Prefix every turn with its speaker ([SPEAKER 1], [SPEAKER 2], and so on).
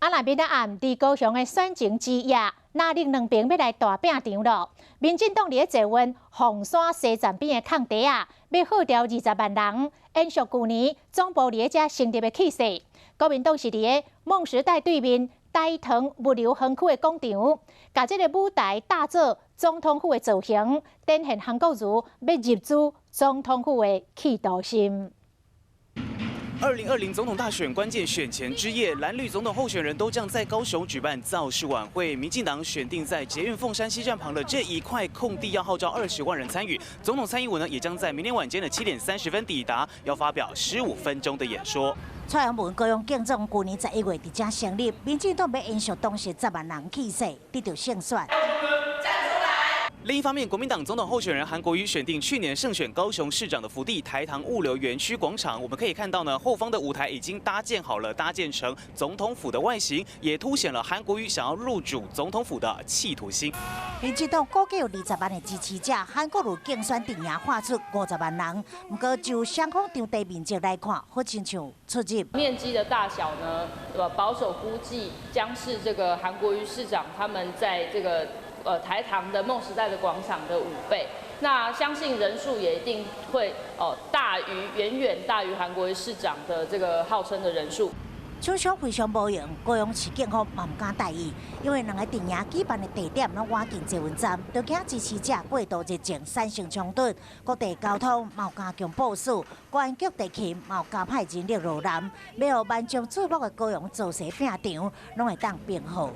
[SPEAKER 1] 啊，那邊仔暗佇高雄的選情之夜，藍綠兩邊欲來大拚場囉。民進黨佇咧捷運鳳山西站邊的空地仔，欲號召20萬人，延續舊年總部佇咧遮成立的氣勢。國民黨是佇咧夢時代對面台糖物流園區的廣場，共這个舞台搭做總統府的造型，展現韓國瑜欲入主總統府的企圖心。
[SPEAKER 2] 2020總統大選關鍵選前之夜，藍綠總統候選人都將在高雄舉辦造勢晚會。民進黨選定在捷運鳳山西站旁的這一塊空地，要號召20萬人參與。總統蔡英文呢，也將在明天晚間的7點30分抵達，要發表15分鐘的演說。
[SPEAKER 3] 蔡英文高雄競總舊年11月佇遮成立，民進黨欲延續當時10萬人氣勢，得著勝選。
[SPEAKER 2] 另一方面，國民黨總統候選人韓國瑜選定去年勝選高雄市長的府地台糖物流園區廣場。我們可以看到呢，後方的舞台已經搭建好了，搭建成總統府的外形，也凸顯了韓國瑜想要入主總統府的企圖心。
[SPEAKER 3] 民進黨估計有20萬的支持者，韓國瑜競選陣營喊出50萬人。不過就雙方場地面積來看，好親像出入。
[SPEAKER 4] 面積的大小呢，保守估計將是這個韓國瑜市長他們在這個台糖的夢時代的廣場的5倍，那相信人數也一定會哦大於遠遠大於韓國瑜市長的這個號稱的人數。
[SPEAKER 3] 廠商非常無閒，高雄市警方嘛毋敢大意，因為兩个陣營舉辦的地點攏倚近捷運站，都驚支持者過度熱情產生衝突。各地交通嘛有加強部署，公安局地勤嘛有加派人力羅南，欲予萬眾矚目的高雄造勢拚場，攏會當平和